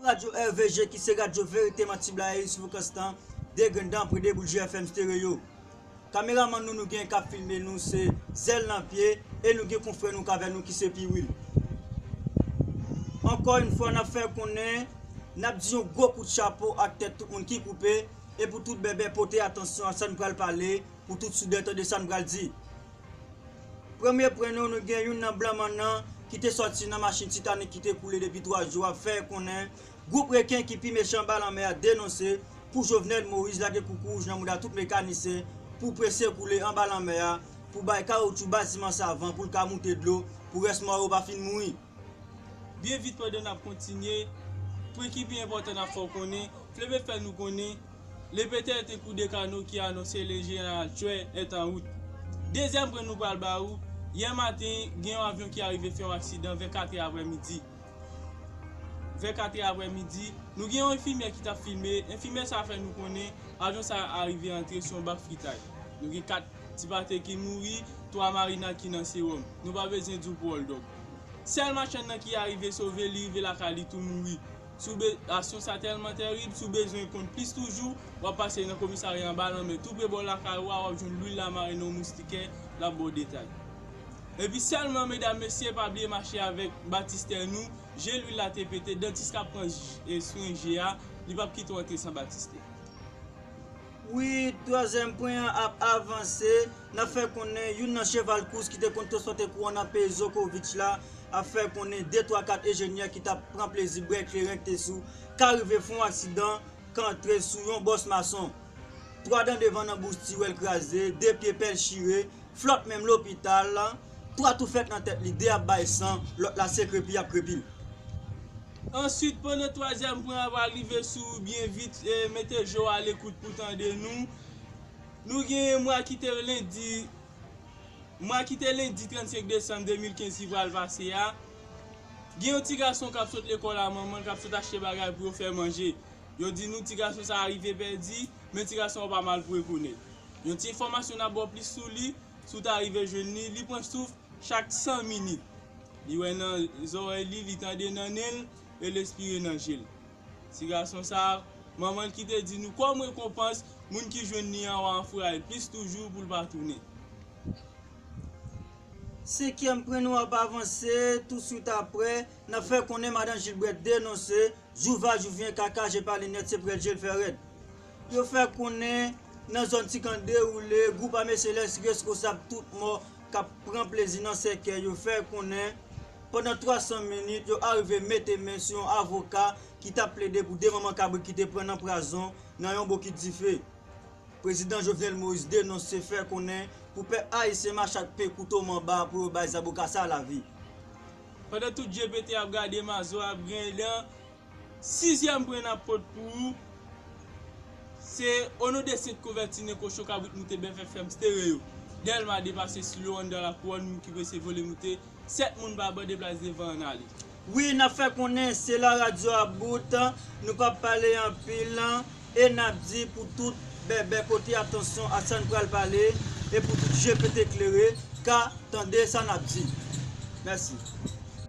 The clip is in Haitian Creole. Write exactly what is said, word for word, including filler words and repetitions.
Radyo R V G ki se radyo verite manti blayè sou frekans lan, de grenn dan pre de boul G F M stereo. Kameramann nou, nou gen k ap filme nou se Zèl nan pye, e nou gen konfrè nou k avè nou ki se Piwil. Ankò yon fwa, n ap fè konnen, n ap di yon gwo kout chapo ak tèt tout moun ki koupe, e pou tout bèbè pote atansyon a sa n pral pale, pou tout soudè tande sa n pral di. Premye pwen nou, nou gen youn nan blan mannan ki te sòti nan machin Titanic ki te koule depi twa jou ap fè konnen gwoup reken ki pi mechan anba lanmè a denonse pou Jovenel Moïse lage koukouwouj nan mouda tout mekanisyen pou prese koule anba lanmè a pou bay kawoutchou batiman sa van pou l ka moute dlo pou rès mò yo pa fin mouri. Byen vit pandan n ap kontinye, pwen ki pi enpòtan n ap fè w konnen, Fleve fè nou konnen, le P T R te kou de kano ki anonse le jeneral Chouè est en route. Dezyèm pwen nou pral ba ou, yè maten, gen yon avyon ki arive fè yon aksidan vè katrè aprèmidi. Vè katrè aprèmidi, nou gen yon enfimyè ki t ap filme. Enfimyè sa a fè nou konnen avyon sa a arive antre sou yon bak fritay. Nou gen kat ti pate ki mouri, twa marinad ki nan sewòm. Nou pa bezwen di w pou Hold Up. Sèl machann nan ki arive sove, li rive lakay li tou mouri. Si w be-, aksyon sa tèlman tèrib, si w bezwen konn plis toujou, w ap pase nan komisarya anba lanmè, tou pre bò lakay ou a, w ap jwenn Lwil la mare nan yon moustikè, l ap ba w detay. Epi sèlman, medam, mesye, pa bliye mache avèk batistè nou, je lwil la te pete, dantis k ap pran j-, e, swen je a, li p ap kite w antre san batistè. Wi, twazyèm pwen an ap avanse. N ap fè konnen youn nan cheval kous ki te konn transpòte kouran nan peyi Zokovich la ap fè konnen de twa kat enjenyè ki t ap pran plezi bwè kleren ki te sou ka rive fè yon aksidan, k antre sou yon bòs mason. Twa dan devan nan bouch tiwèl kraze, de pye pèl chire, flòt menm lopital, twa tou fèt nan tèt li, de ap bay san, lòt la se krepi y ap krepi l. Answit, pandan twazyèm pwen an va rive sou ou byen vit, e, mete je w a lekout pou tande nou. Nou gen mwa ki te lendi, mwa ki te lendi trannsenk desanm de mil kenz ki pral pase a. Gen yon ti gason k ap sot lekòl a manman l, k ap sot achte bagay pou yo fè manje. Yo di nou ti gason sa a rive pèdi, men ti gason an pa mal pou rekonèt. Yon ti enfòmasyon n ap ba w plis sou li, si w ta rive jwenn li, li pran souf chak san minit. Li wè nan zòrèy li, li tande nan nen l, e l espire nan je l. Ti gason sa a, manman l ki te di nou kòm rekonpans, moun ki jwenn li an va ofri a l plis toujou pou l pa tounen. Senkyèm pwen nou ap avanse, touswit aprè, n ap fè konnen madan Gilbert denonse Jouva jouvyen kaka je pa linèt se prèt je l fè rèd. Yo fè konnen nan zòn Tikandewoule, gwoup ame selès reskonsab tout mò k ap pran plezi nan sèkèy yo fè konnen pandan twa san minit yo arive mete men sou yon avoka ki t ap plede pou de manman kabrit ki te pran nan prazon nan yon bokit dife. Prezidan Jovenel Moïse denonse fè konnen pou pèp ayisyen mache ak pye kouto manba pou yo bay zaboka sa lavi. Pandan tout je pete ap gade mazo ap griyen dan, sizyèm pwen n ap pot pou ou, se o non de Sent Kouvèti nen kochon kabrit moute bèf F M stereo. Dèlma depase silo anndan lakouwòn moun ki prese vole moute, sèt moun pa bande plas devan an ale. Wi, n ap fè konnen se la radyo ap bout, nou p ap pale anpil, e n ap di pou tout bèbè pote atansyon a sa n pral pale, e pou tout je pete klere ka tande sa n ap di. Mèsi.